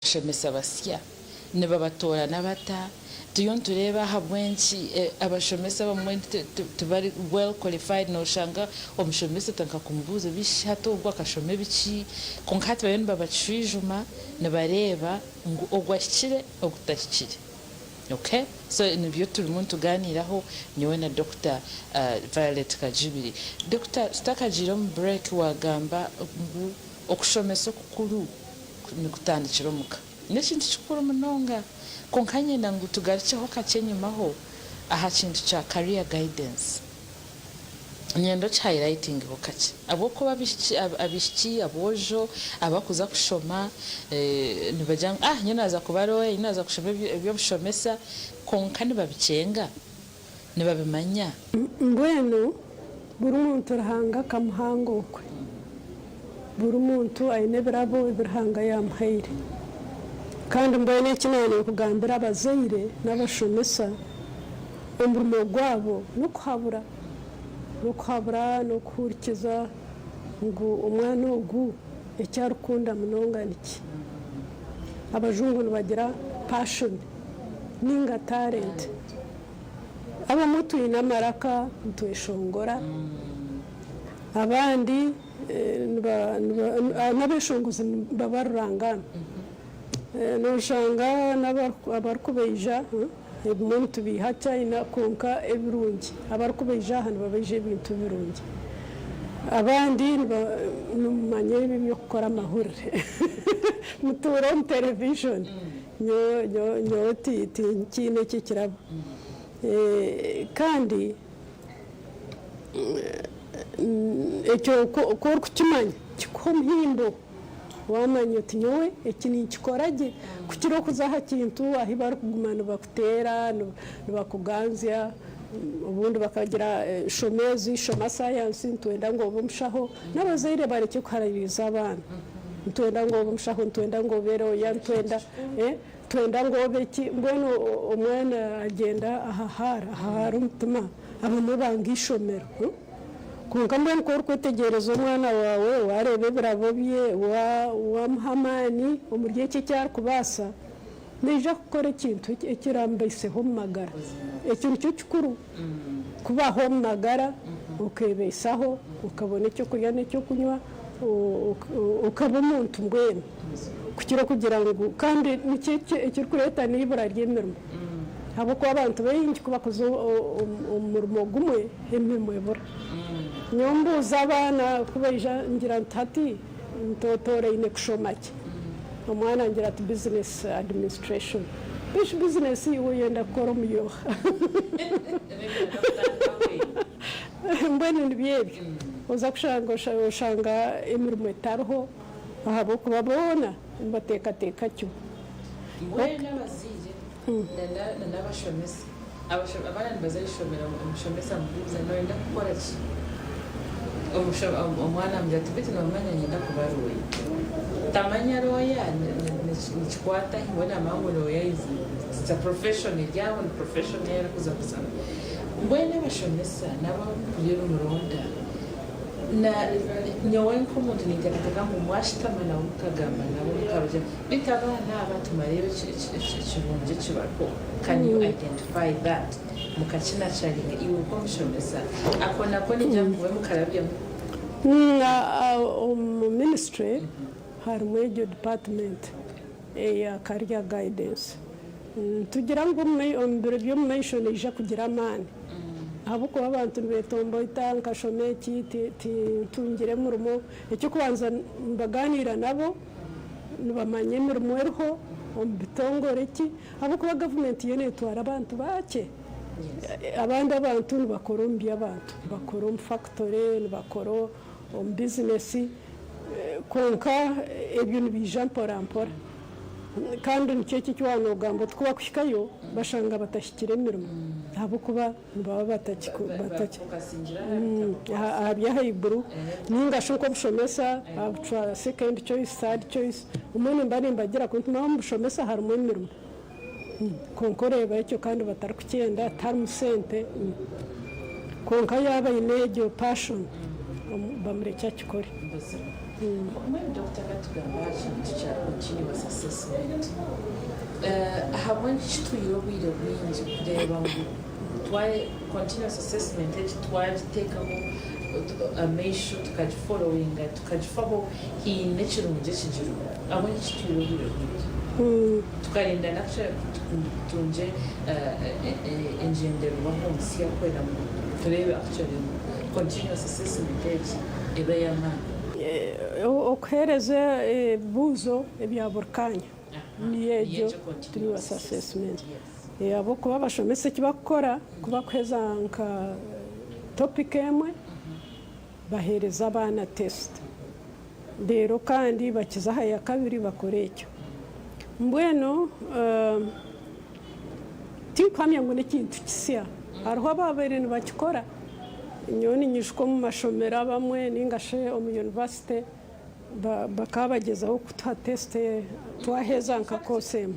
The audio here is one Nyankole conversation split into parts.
Abashomesa basya nibabatoorana bata? Turiyo nitureeba ahabw'enki abashomesa abamwe tibari well qualified noshanga omushomesa otandika kumubuuza bishi hati ogu akashoma ebiki? Kwonka hati bariyo nibabakishwijuma nibareeba ngu ogu ahikire ogu tahikire. Ok so nibyo turimu nituganiiraho nyowe na Dokita Violet Kajubiri. Dokita tutakagiire omu break wagamba ngu okushomesa okukuru nikutandikira omuka. N'ekintu kikuru munonga. Kwonka nyenda ngu tugarukyeho kakye enyimaho aha kintu kya career guidance. Niinyenda oki highlightingeho kakye. Ahabw'okuba abaishiki, aboojo abarikuza kushoma nibagira ngu ah nyowe naaza kuba lawyer, nyowe naaza kushoma eby'obushomesa kwonka nibabikyenga, nibabimanya. Mbwenu buri muntu Ruhanga akamuhanga okwe. Buri muntu aine ebirabo ebi Ruhanga yaamuhaire. Kandi mbwenu eki naaba ninkugambira abazaire n'abashomesa, omurimo gwabo n'okuhabura, n'okuhabura n'okuhurikiza ngu omwana ogu eki arikukunda munonga niki. Abajungu nibagira passion ninga talent. Abamwe twine amaraka nitweshongora, abandi n'abeshongozi nibaba rurangaanwa. Noshanga n'abarikubaija ebimwe nitubiiha China kwonka ebirungi abarikubaija aha nibabaija ebintu birungi. Abandi nimumanya ebi eby'okukora amahurire mutuura omu terevishoni nyowe tinkiine eki ekirabo. Kandi ekyo ku orikukimanya kikuha omuhimbo waamanya oti nyowe eki ninkikora gye kukira okuza aha kintu ahu barikuguma nibakuteera nibakuganzya obundi bakagira shoma ezi, shoma sayansi nitwenda ngu obe omushaho. N'abazaire barekye kuhaririza abaana nitwenda ngu obe omushaho, nitwenda ngu obe looya, nitwenda. Twenda ngu obe ki? Mbwenu omwana agyenda ahahaara, ahahaara omutima, abamwe banga eishomero. Kwonka mbwenu ku orikwetegyereza omwana waawe, waareeba ebirabo bye, waamuha amaani omuri ekyo eki arikubaasa, naija kukora ekintu ekiramubaiseho omu magara. Ekyo nikyo kikuru, kubaho omu magara, okeebaisaho, okabona eky'okurya n'eky'okunywa, okaba omuntu mbwenu. Kukira okugira ngu kandi niki ekirikureeta n'eibura ry'emirimo ahabw'okuba abantu baingi ku bakuza omu murimo gumwe emirimo ebura. Nyowe mbuuza abaana ku baija ngira nti hati ntootoraine kushoma ki? Omwana angira ati business administration. Beitu bizinesi iwe oyenda kukora omu yooha? Mbwenu nibyo ebyo oza kushanga oshanga emirimo etariho. Ahabw'okuba boona nibateekateeka kimwe. Mbwenu abazaire na n'abashomesa, abaana nibaza aha ishomero omushomesa amubuuza noyenda kukora ki? Omwana amugira ati beitu nomanya niinyenda kuba looya. Tamanya looya nikikwata hi? Mbwenu namanya ngu looya is a profession eri aho ni profession ei arikuza kuzamu. Mbwenu abashomesa nabo abu nimuronda. Na nyowe nk'omuntu ninteekateeka ngu mwashutama nabo mukagamba nabo mukabagira beitu abaana aba tumareebe ekirungi eki bariho, can you identify that mukakinacaringa iwe nk'omushomesa ako nako ningira ngu mube mukarabyamu. Omu ministry harimu egyo department eya career guidance. Nitugira ngu omu biro by'omumaisho neija kugira amaani ahabw'okuba abantu nibetomboita nkashoma eki tintungire murimo. Eky'okubanza nibagaaniira nabo nibamanya emirimo eriho omu bitongore ki ahabw'okuba gavumenti yo neetwara abantu bakye. Abandi abantu nibakora omu by'abantu, nibakora omu fakitore, nibakora omu bizinesi kwonka ebyo nibiija mporampora. Kandi nikyo eki eki waaba noogamba oti ku bakuhikayo bashanga batahikire emirimo ahabw'okuba nibaba aha by'ahaiguru nainga shi nk'obushomesa bucwa second choice, third choice. Obumwe nimba nimbagira ku nti omu bushomesa harimu emirimo kwonka oreeba ekyo kandi batarikukyenda tiharimu sente kwonka yaaba aine egyo passion bamurekye akikore. Mbwenu Dokita katugamba aha kintu kya continuous assessment. Ahabw'enki kitwire obwire bwingi kureeba ngu twa continuous assessment egi twagiteekaho amaisho tukagiforowinga tukagifaho haine ekirungi ekigirimu? Ahabw'enki kitwire obwire bwingi tukarinda na tutungye engyenderwaho nsya kwenda ngu tureebe actually ngu continuous assessment egi ebe ey'amaani? Okuheereza ebibuuzo ebya buri kaanya niyo egyo continuous assessment. Ahabw'okuba abashomesa eki barikukora ku barikuheeza nka topic emwe, baheereza abaana test. Reero kandi bakiza aha ya kabiri bakora ekyo. Mbwenu tinkuhamya ngu n'ekintu kisya. Hariho abaabaire nibakikora. Nyowe ninyijuka omu mashomero abamwe ninga shi omu yunivasite bakaba bagyezaho kutuha test twaheza nka course emwe.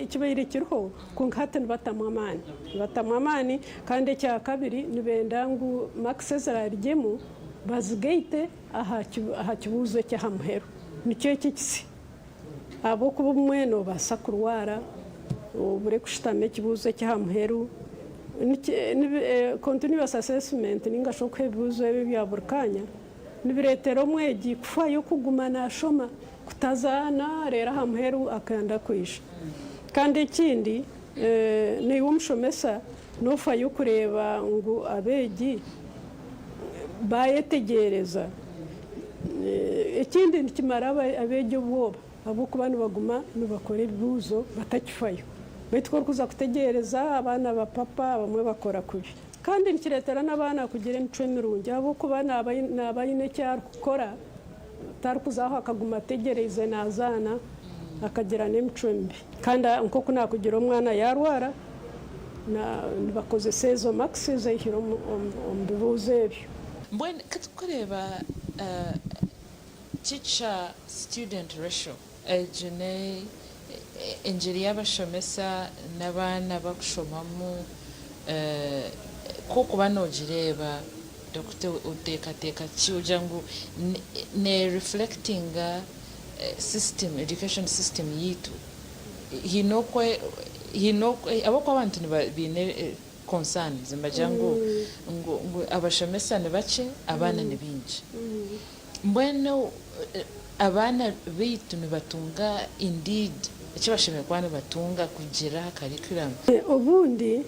Kibaire kiriho kwonka hati nibatamu amaani. Nibatamu amaani kandi ekya kabiri nibenda ngu marks ezirarugyemu bazigaite aha kibuuzo eky'aha muheru. Nikyo eki ekisya. Ahabw'okuba obumwe noobaasa kurwara obure kushutama ekibuuzo eky'aha muheru. Continuous assessment nainga shi okuha ebibuuzo ebi ebya buri kaanya nibireetera omwegi kufayo kuguma naashoma kutazaana reero aha muheru akenda kwija. Kandi ekindi naiwe omushomesa noofayo kureeba ngu abeegi baayetegyereza. Ekindi nikimara abeegi obwoba ahabw'okuba nibaguma nibakora ebibuuzo batakifayo. Beitu ku orikuza kutegyereza abaana bapapa abamwe bakora kubi. Kandi nikireetera n'abaana kugira emicwe mirungi ahabw'okuba naaba aine eki arikukora tarikuza aho akaguma ategyereize naazaana akagira n'emicwe mibi. Kandi nk'oku naakugira omwana yaarwara nibakozesa ezo marks ezaihire omu bibuuzo ebyo. Mbwenu ka turikureeba teacher student ratio egyo n'engyeri y'abashomesa n'abaana bakushomamu ku orikuba nogireeba Dokita oteekateeka ki ogira ngu ne reflectinga system education system yaitu? Haine oku haine oku ahabw'okuba abantu baine concerns nibagira ngu ngu abashomesa ni bakye abaana ni baingi. Mbwenu abaana baitu nibatunga indeed eki bashemereire kuba nibatunga kurugiirira aha curriculum? Obundi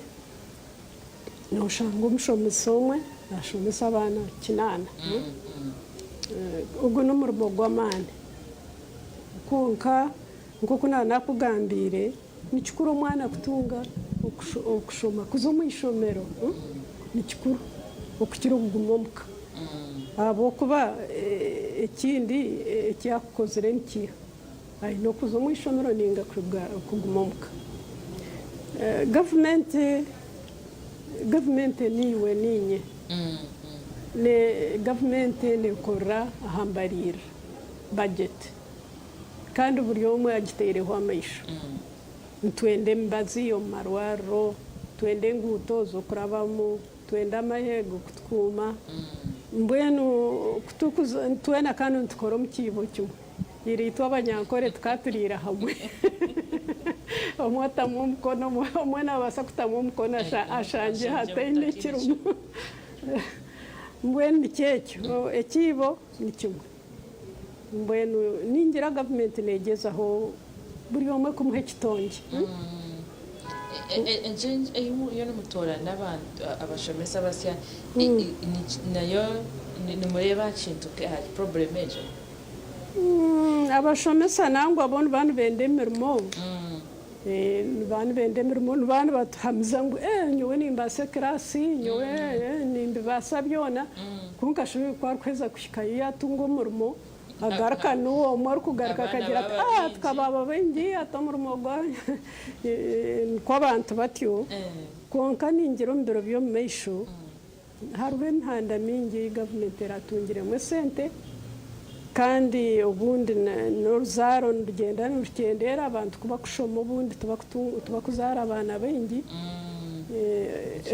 Nooshanga omushomesa omwe naashomesa abaana kinaana. Ogwo n'omurimo gw'amaani. Kwonka nk'oku naanakugambiire, ni kikuru omwana kutunga okushoma, kuza omu ishomero ni kikuru okukira okuguma omuka. Ahabw'okuba ekindi eki yaakukozire ni kiiha? Aine okuza omu ishomero ninga kuguma omuka. Gavumenti gavumenti niiwe niinye. Gavumenti nekorera aha mbaririra, budget, kandi buri omwe agitaireho amaisho. Nitwenda emibazi omu marwariro, nitwenda enguuto z'okurabamu, Twenda amahe g'okutukuuma. Mbwenu ku turikuza twena kandi nitukora omu kiibo kimwe. Ira itwe Abanyankore tukaba turiira hamwe. Omwe atamu omukono, omwe naabaasa kutamu omukono ashangye hataine ekirimu. Mbwenu nikyo ekyo, ekiibo ni kimwe. Mbwenu ningira gavumenti neegyezaho buri omwe kumuha ekitongye. Egyo ei muriyo nimutoorana abantu abashomesa abasya nayo nimureeba aha kintu aha problem egyo? Abashomesa nangwa bo nibaba nibenda emirimo, nibaba nibenda emirimo nibaba nibatuhamiza ngu nyowe nimbaasa ekiraasi, nyowe nimbibaasa byona kwonka shi ku arikuheza kuhikayo yaatunga omurimo Agaruka niwe omwe orikugaruka akagira ati, Ah, tukaba baingi hati omurimo gwa Nikwo abantu batyo. Kwonka ningira omu biro by'omu maisho hariho emihanda mingi ei gavumenti eratungiremu esente kandi obundi n'oruzaaro nirugyenda nirukyendeera abantu ku bakushoma obundi tibakuzaara abaana baingi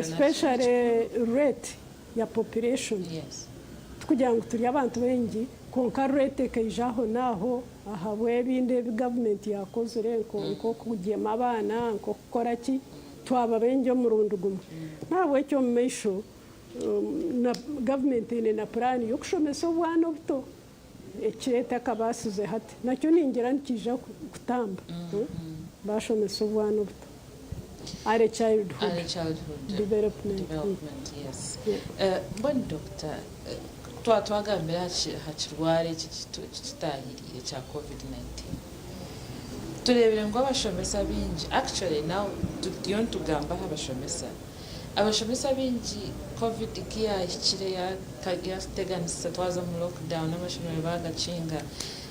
especially rate ya population. Tikugira ngu turi abantu baingi. Kwonka rate ekaija ahonaaho ahabw'ebindi ebi gavumenti yaakozire nk'okugyema abaana, nk'okukora ki, twaba baingi omurundi gumwe. N'ahabw'ekyo omu maisho na gavumenti eine na puraani y'okushomesa obwana obuto eki etakabaasize hati. Nakyo ningira nikiija kutamba baashomesa obwana obuto. Early childhood Early childhood development. Development, yes. Mbwenu doctor, twaba twagambire aha kirwara eki ekitutahiriire ekya Covid 19, tureebire ngu abashomesa baingi, actually now turiyo nitugamba aha bashomesa, abashomesa baingi Covid ku yaahikire yaatuteganisa twaza omu lockdown amashomero baagakinga,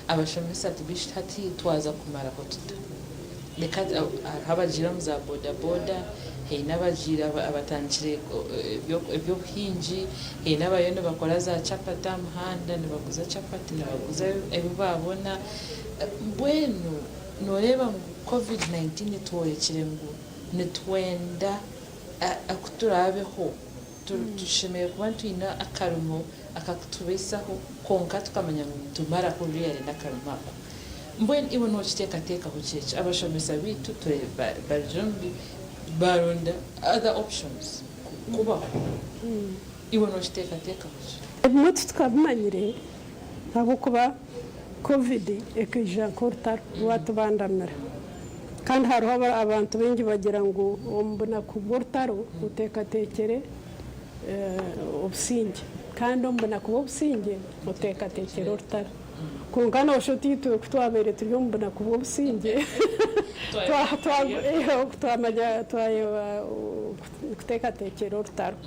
abashomesa hati twaza kumaraho tuta? Reka hariho abagiire omu za boda boda, haine abagiire abatandikire eby'obuhingi, haine abariyo nibakora za chapati aha muhanda nibaguza chapati nibaguza ebi baabona. Mbwenu nooreeba ngu Covid 19 etworekire ngu nitwenda ku turaabeho tushemereire kuba twine akarimo akakutubaisaho kwonka tukamanya ngu nitumaraho really n'akarimo ako. Mbwenu iwe nokiteekateekaho ki eki? Abashomesa baitu barugire omu baronda other options kubaho. Iwe nokiteekateekaho ki? Ebimwe titukabimanyire ahabw'okuba Covid ekaija nk'orutaro rwatubandamira. Kandi hariho abantu baingi bagira ngu omu bunaku bw'orutaro oteekateekyere obusingye kandi omu bunaku bw'obusingye oteekateekyere orutaro. Kwonka nooshusha oti itwe ku twabaire turi omu bunaku bw'obusingye twamanya twayeba kuteekateekyera orutaro.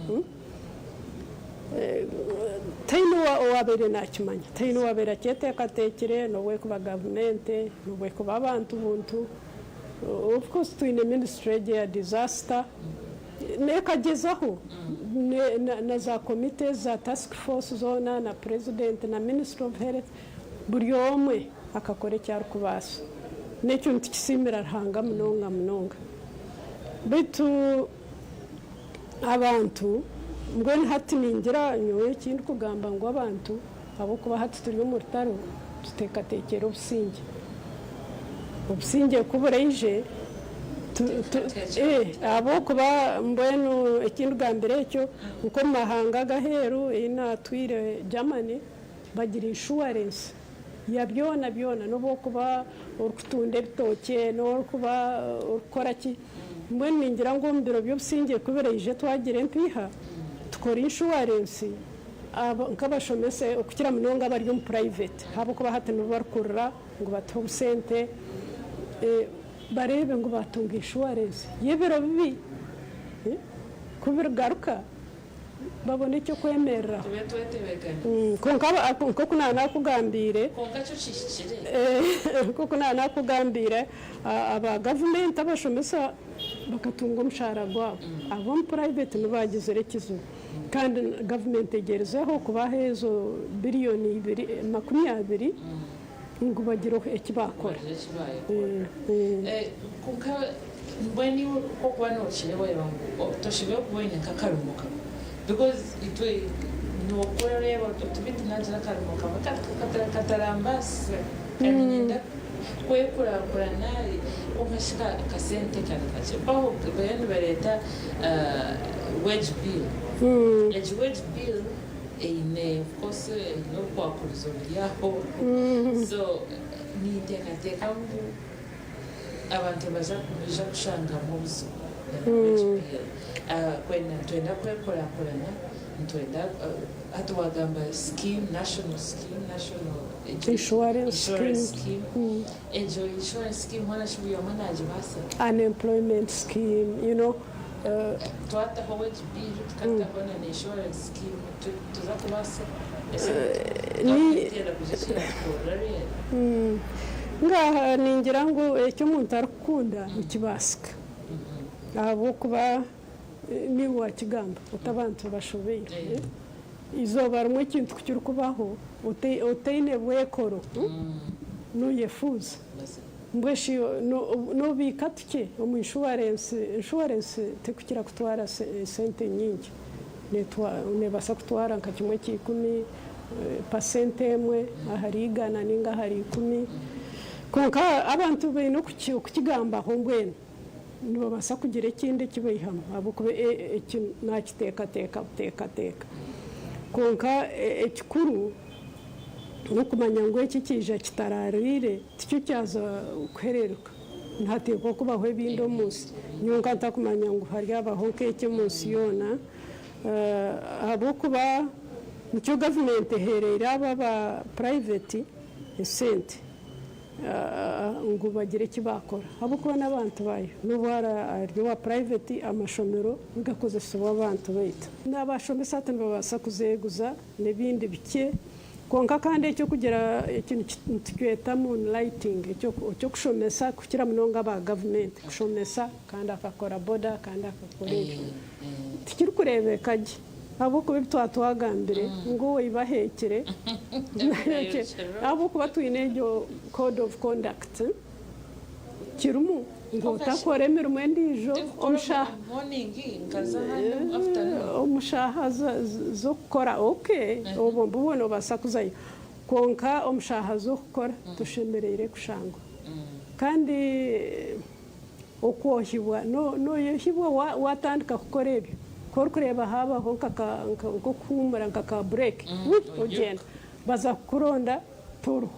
Tihaine owaabaire naakimanya, tihaine owaabaire akyeteekateekire n'obu ekuba gavumenti, n'obu ekuba abantu buntu. Of course twine minisitule egi eya disaster, Ekagyezaho na za committees za task force zoona na president na ministry of health buri omwe akakora eki arikubaasa. N'ekyo nitukisiimira Ruhanga munonga munonga. Beitu abantu mbwenu hati ningira nyowe eki ndikugamba ngu abantu ahabw'okuba hati turi omu rutaro tuteekateekyere obusingye. Obusingye ku buraije ahabw'okuba mbwenu eki ndigambira ekyo nk'omu mahanga ag'aheeru ei naatwire Germany bagira inshuwarensi ya byona byona n'obu orikuba orikutunda ebitookye n'obu orikuba orikukora ki. Mbwenu ningira ngu omu biro by'obusingye ku biraije twagira empiiha tukore inshuwarensi nk'abashomesa okukira munonga abari omu purayiveti ahabw'okuba hati nibo barikurira ngu batuhe obusente bareebe ngu baatunga inshuwarensi y'ebiro bibi ku birigaruka babone eky'okwemereraho. Tube twetebeekaniise. Kwonka nk'oku naanakugambiire, Kwonka kyo kihikire. nk'oku naanakugambiire, aba gavumenti abashomesa bakatunga omushaara gwabo, ab'omu purayiveti nibo baagizire ekizibu. Kandi gavumenti egyerizeho kubaha ezo biriyoni ibiri makumyabiri ngu bagire eki baakora. Bagire eki baayekora. Kwonka mbwenu iwe ku orikuba nookireeba oreeba ngu toshemereire kuba oine nk'akarimo kamwe because itwe nookura oreeba oti beitu naagira akarimo kamwe katarambaasisa kandi niinyenda kwekurakurana kwonka shi akasente kari kakye. Mpaho bariyo nibareeta wage bill. Egi wage bill Eine of course eine obukwakurizo buri aho so ninteekateeka ngu abantu nibaija kushangamu obuzibu na wage bill. Kwenda nitwenda kwekurakurana, nitwenda hati wagamba scheme, national scheme, national Insurance scheme. scheme, egyo insurance scheme hoona shi buri omwe nagibaasa? Unemployment scheme, you know. Twataho wage bill tukataho na insurance scheme nituza kubaasa gavumenti yenda kugira eki yatukorera really. Ngaaha ningira ngu eki omuntu arikukunda nikibaasika ahabw'okuba niiwe waakigamba oti abantu bashobeirwe. Eizooba rimwe ekintu ku kirikubaho otaine bwekoro nooyefuuza. Mbwenu shi noobiika tukye omu inshuwarensi? Inshuwarensi terikukira kutwara sente nyingi. Neebaasa kutwara nka kimwe kya ikumi, Pasenti emwe ahari igana ninga ahari ikumi. Kwonka abantu baine okukigambaho mbwenu nibabaasa kugira ekindi eki baihamu ahabw'okuba eki naakiteekateeka buteekateeka. Kwonka ekikuru n'okumanya ngu eki ekiija kitaraariire tikyo kyaza kuhereeruka. Nihateekwa kubaho ebindi omu nsi. Nyowe nka ntakumanya ngu haryabaho nk'eki omu nsi yoona. Ahabw'okuba nikyo gavumenti eheereire abo aba purayiveti esente ngu bagire eki baakora ahabw'okuba n'abantu baayo. N'obu ari owa purayiveti amashomero nigakozesibwa abantu baitu. N'abashomesa hati nibabaasa kuzeeguza n'ebindi bikye kwonka kandi eky'okugira eki nitukyeta moonlighting eky'okushomesa kukira munonga aba gavumenti kushomesa kandi akakora boda kandi akakora ebyo. Tikirikureebeka gye ahabw'okuba ebi twaba twagambire ngu owaiba aheekire ahabw'okuba twine egyo code of conduct kirimu ngu otakora emirimo endiijo omu shaaha z'okukora ok obwo bwo noobaasa kuzayo kwonka omu shaaha z'okukora toshemereire kushangwa kandi Okwohibwa. Nooyohibwa waatandika kukora ebyo. Ku orikureeba haabaho nk'okuhuumura nka ka bureeki, ogyenda. Baza kukuronda toriho.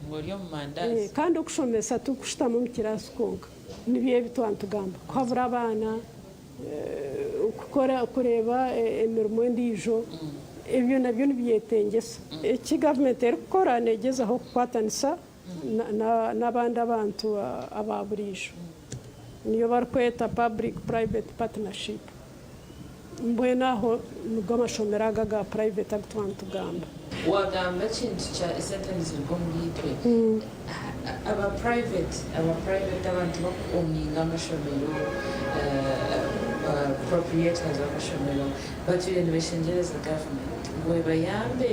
Ngu ori omu mandazi. Kandi okushomesa tikushutama omu kiraasi kwonka. Nibyo ebi twaba nitugamba. Kuhabura abaana, kukora kureeba emirimo endiijo, ebyo nabyo nibyetengyesa. Eki gavumenti erikukora neegyezaho kukwatanisa n'abandi abantu aba buriijo. Niyo barikweta public private partnership. Mbwenu aho nigo amashomero ago aga private agu twaba nitugamba. Wagamba ekintu kya esente niziruga omuri itwe. Aba private aba private abantu baku owninga amashomero, ba proprietors b'amashomero batwire nibeshengyereza government ngu ebayambe.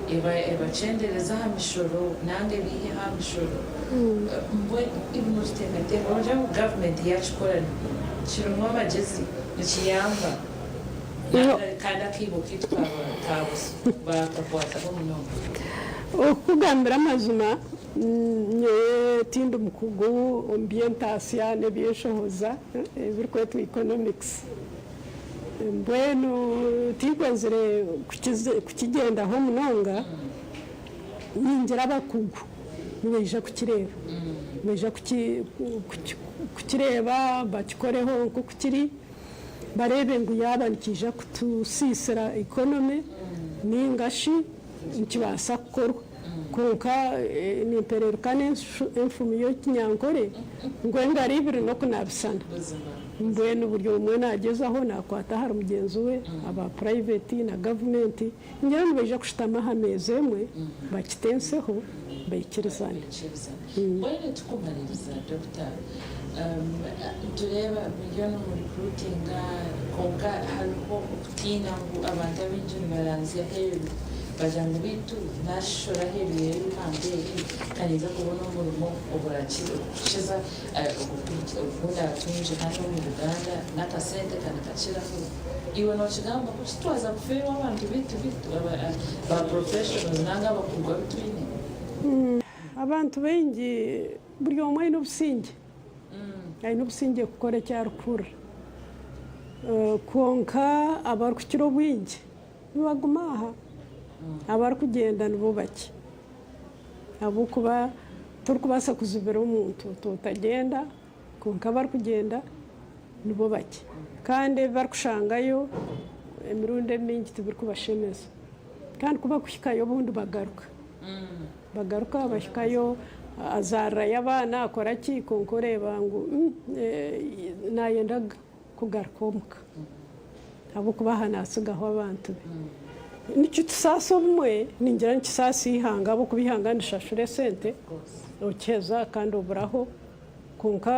Ebakyendereze aha mishoro nanga ebaihe aha mishoro. Mbwenu imwe mukiteekateeka nogira ngu gavumenti yakikora kirimu amagyezi nikiyamba kandi akaibo kaitu baakakwataho munonga? Okukugambira amazima nyowe tindi mukugu omu by'entaasya n'eby'enshohoza ebirikwetwa economics. Mbwenu tinkwenzire kukigyendaho munonga, ningira abakugu nibaija kukireeba. Nibaija kukireeba bakikoreho nk'oku kiri, bareebe ngu yaaba nikiija kutusiisira economy nainga shi nikibaasa kukorwa. Kwonka nimpereruka n'enfumu y'ekinyankore ngu engaro ibiri n'okunabisana. Mbwenu buri omwe naagyezaho naakwata ahari mugyenzi we, aba purayiveti na gavumenti, ningira nibaija kushutama aha meeza emwe bakitenseho baikirizane. Mbwenu tukumaririza Dokita, nitureeba buriyo nomu recruitinga kwonka hariho okutiina ngu abantu abaingi nibaranzya aheeru bagira ngu beitu nashishora aheeru y'eihanga eri ka ninza kubona omurimo ogurakiza ogu ndaatungye hanu omu Uganda n'akasente ka nikakiraho. Iwe nookigamba ku ki twaza kufeerwa abantu baitu baitu ba professionals nanga abakugu abu twine? Abantu baingi buri omwe aine obusingye, aine obusingye kukora eki arikuhurira. Kwonka abarikukira obwingi nibaguma aha, abarikugyenda nibo bakye. Ahabw'okuba torikubaasa kuzibira omuntu oti otagyenda, kwonka abarikugyenda nibo bakye. Kandi ebi barikushangayo emirundi emingi tibirikubashemeza. Kandi ku barikuhikayo obundi bagaruka. Bagaruka bahikayo azaarirayo abaana akora ki kwonka oreeba ngu naayenda kugaruka omuka ahabw'okuba aha naatsigaho abantu be. Nikitusaasa obumwe, ningira nikisaasa eihanga ahabw'okuba eihanga nirishashura esente okiheza kandi oburaho. Kwonka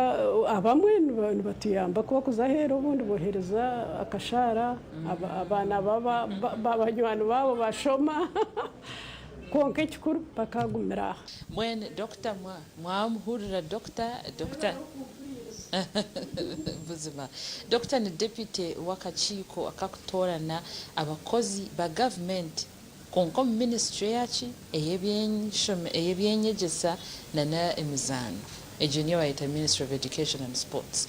abamwe nibatuyamba ku barikuza aheeru obundi boohereza akashaara abaana ba banywani baabo bashoma. Kwonka ekikuru bakaagumira aha. Mbwenu Dokita mwamuhurira Dokita Dokita Buzima Dokita ni Deputy w'akakiiko akakutoorana abakozi ba gavumenti. Kwonka omu ministry eyaki? Ey'ebyenyegyesa na n'emizaano. Egyo niyo bayeta Ministry of Education and Sports.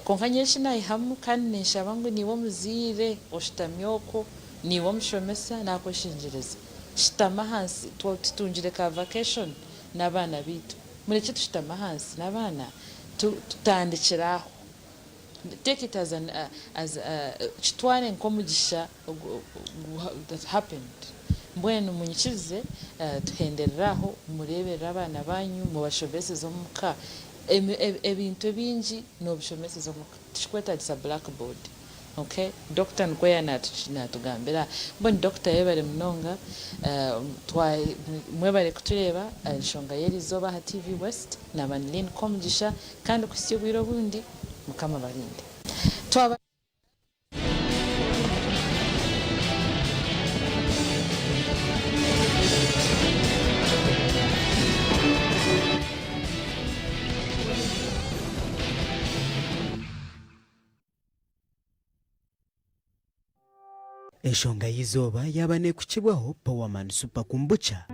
Kwonka nyowe eki nayihamu kandi ninshaba ngu niiwe omuzaire oshutami okwo, niiwe omushomesa nakweshengyereza shutama ahansi tutungire ka vacation n'abaana baitu. Murekye tushutame ahansi n'abaana tutandikire aho. Take it as an as kitware nk'omugisha that happened. Mbwenu munyikirize tuhenderere aho mureeberere abaana baanyu mubashomeseze omu ka. Ebintu ebingi noobishomeseza omu ka tikikwetaagisa blackboard. Ok doctor nikwo yaaba natugambira. Mbwenu doctor yebare munonga mwebare kutureeba enshonga y'erizooba aha TV West. Naaba ni Lynn Komugisha kandi kuhitsya obwire obundi Mukama abarinde. Twaba. Enshonga y'eizooba yaaba neekukibwaho Powerman Super Kombucha.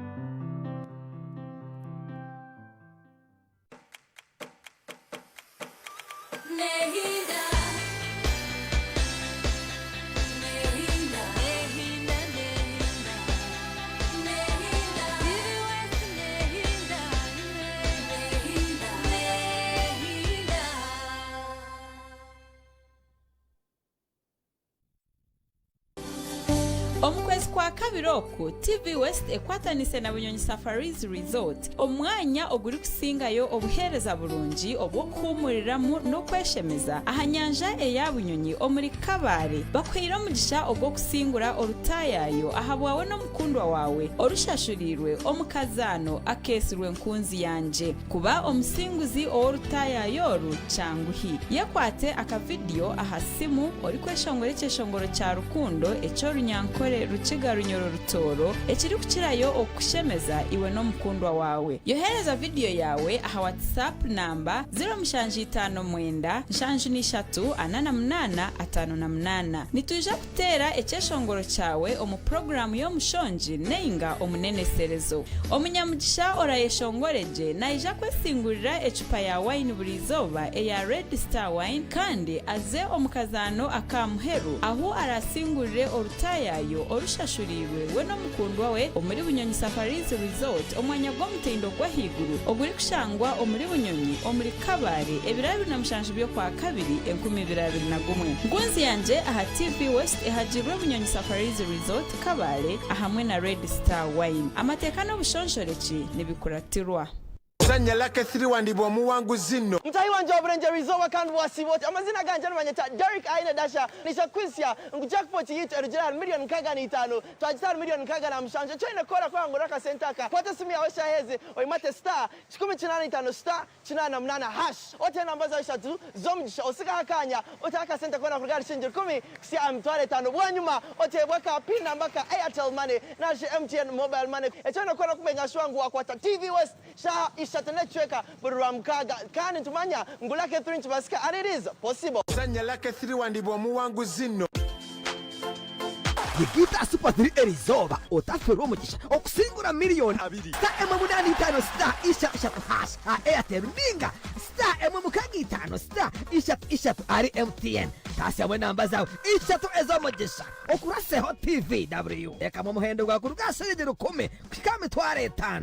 Omu kwezi kwa kabiri oku, TV West ekwatanise na Bunyonyi Safaris Resort, omwanya ogurikusingayo obuheereza burungi obw'okuhuumuriramu n'okweshemeza aha nyanja eya Bunyonyi omuri Kabale, bakuhaire omugisha ogw'okusingura orutaayaayo ahabwawe n'omukundwa waawe orushashuriirwe omu kazaano akeetsirwe Nkunzi Yangye. Kuba omusinguzi ow'orutaayaayo oru kyanguhi. Yekwate akavidiyo aha simu orikweshongora ekyeshongoro kya rukundo eky'Orunyankore Rukiga Runyoro Rutooro ekirikukirayo okukushemeza iwe n'omukundwa waawe. Yohereza vidiyo yaawe aha WhatsApp namba 0759 73 48 58. Nitwija Teera ekyeshongoro kyawe omu puroguraamu y'omushongi nainga omuneneserezo. Omunyamugisha orayeshongore gye naija kwesingurira ecupa ya wayini buri izooba eya Red Star Wine kandi aze omu kazaano aka muheru ahu arasingurire orutaayaayo orushashuriirwe we n'omukundwa we omuri Bunyonyi Safaris Resort omwanya gw'omutindo gw'ahaiguru ogurikushangwa omuri Bunyonyi omuri Kabale ebiro 27 by'Okwakabiri 2021. Nkunzi yangye aha TV West ehagirwe Bunyonyi Safaris Resort Kabale ahamwe na Red Star Wine. Amateeka n'obushonshorekye nibikuratirwa. Zanya Lucky Three wandibwa omuwanguzi no. Mutahi wangye wa Burengyerwa Izooba kandi wasiiba oti? Amazina gangye nibanyeta Derrick Aine Dasha. Naija kukuhitsya ngu jackpot yaitu erugire ahari miriyoni 65 twagita ahari miriyoni 67. Eki oine kukora kuhangura akasente aka, kwata esimu yaawe eshaaha ezi oimate star 185 star 88 hash oteho enamba zaawe ishatu z'omugisha osigaho akaanya oteho akasente koona kuruga ahari shilingi rukumi kuhitsya aha mitwaro etaano bwanyima oteebwe aka pin namba ka Airtel Money narishi MTN Mobile Money. Eki oine kukora n'okumenya shuwa ngu waakwata TV West shaaha ishatu n'ekicweka buri Rwamukaaga kandi nitumanya ngu Lucky Three nikibasika and it is possible. Zanya Lucky Three wandibwa omuwanguzi no. Yegita Super Three erizooba otaferwa omugisha okusingura miriyoni abiri. Star emwe munaana itaano star ishatu ishatu hash aha Airtel ninga star emwe mukaaga itaano star ishatu ishatu ahari MTN. Taasyamu enamba zaawe ishatu ez'omugisha okuraseho TVW. Teekamu omuhendo gwawe kuruga aha shilingi rukumi kuhika aha mitwaro etaano.